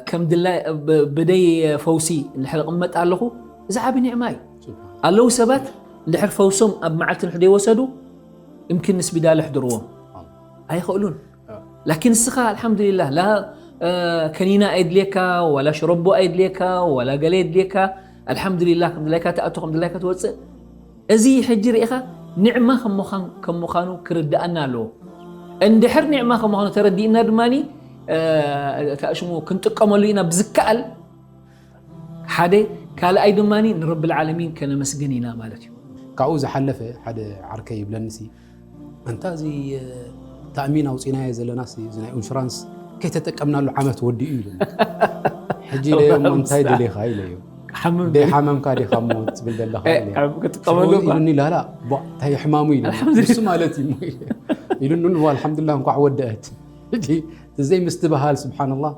ከም ድላይ ብ- ብደይ ፈውሲ እንድሕር እቕመጥ ኣለኹ፣ እዚ ዓቢ ኒዕማ እዩ። ኣለዉ ሰባት እንድሕር ፈውሶም ኣብ መዓልቲ ንሕደ ይወሰዱ፣ እምክን ንስቢዳል ኣሕድርዎም ኣይኽእሉን። ላኪን እስኻ ኣልሓምዱሊላህ ላ ከኒና ኣየድልየካ፣ ዋላ ሽረቦ ኣየድልየካ፣ ዋላ ገለ የድልየካ። ኣልሓምዱሊላህ ከም ድላይካ ትኣቱ፣ ከም ድላይካ ትወፅእ። እዚ ሕጂ ርኢኻ ኒዕማ ከም ምዃን- ከም ምዃኑ ክርድኣና ኣለዎ። እንድሕር ኒዕማ ከም ምዃኑ ተረዲእና ድማ ታሽሙ ክንጥቀመሉ ኢና ብዝከኣል ሓደ። ካልኣይ ድማ ንረብል ዓለሚን ከነመስግን ኢና ማለት እዩ። ካብኡ ዝሓለፈ ሓደ ዓርከይ ይብለኒ ሲ፣ ኣንታ እዚ ታእሚን ኣውፂናዮ ዘለና ሲ፣ እዚ ናይ ኢንሹራንስ ከይተጠቀምናሉ ዓመት ወዲኡ ኢሉ። ሕጂ ኢለዮ እሞ እንታይ ደሊኻ ኢለዮ። ሓመም ደይ ሓመምካ ዲኻ እሞ ትብል ዘለኻ ኢለዮ። ክጥቀመሉ እኳ። ኢሉኒ ላላ ቧ፣ እንታይ ሕማሙ ኢሉ። ኣልሓምዱሊላህ። ንሱ ማለት እዩ እሞ ኢለ። ኢሉኒ ኑ ኣልሓምዱሊላህ እንኳዕ ወደአት። ሕጂ ዘይምስትብሃል ስብሓንላህ።